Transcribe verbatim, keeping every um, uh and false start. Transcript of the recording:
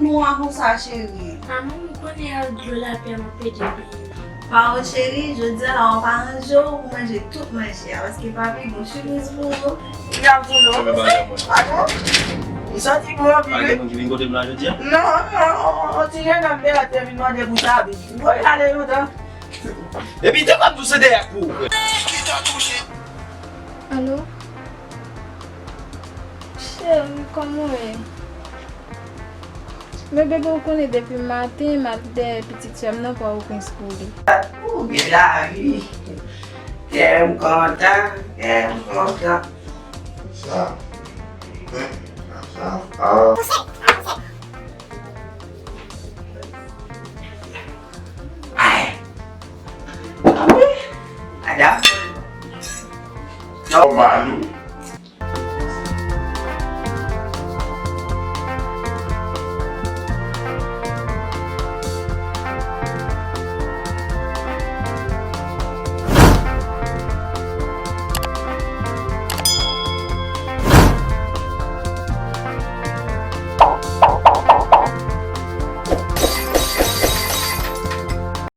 Nou an konsa, cheri. Maman, m konnen ak dlo lapli a m ap pede bliye. Pawòl cheri, jodi a la w ap aranje w pou manje tout manje a, paske papi gen yon sipriz pou ou. Li ap voule w. Fèmen bagay mwen. Aton? Li sòti pou anpil, wi. Pa gen moun ki vin kote m la jodi a? Non, non, on ti jennonm te la te vin mande pou Sabi. Voye ale lontan. Epi te konn pou se dèyè kou. Alo? Cheri, kòman w ye? Men bebe, ou konnen depi maten m ap dèyè pitit sè m nan pou al pran pou li. Ou gen lavi. Kè m kontan, kè m kontan. Sa. Sa. Ay. Ay. Madam. Yo, Malou.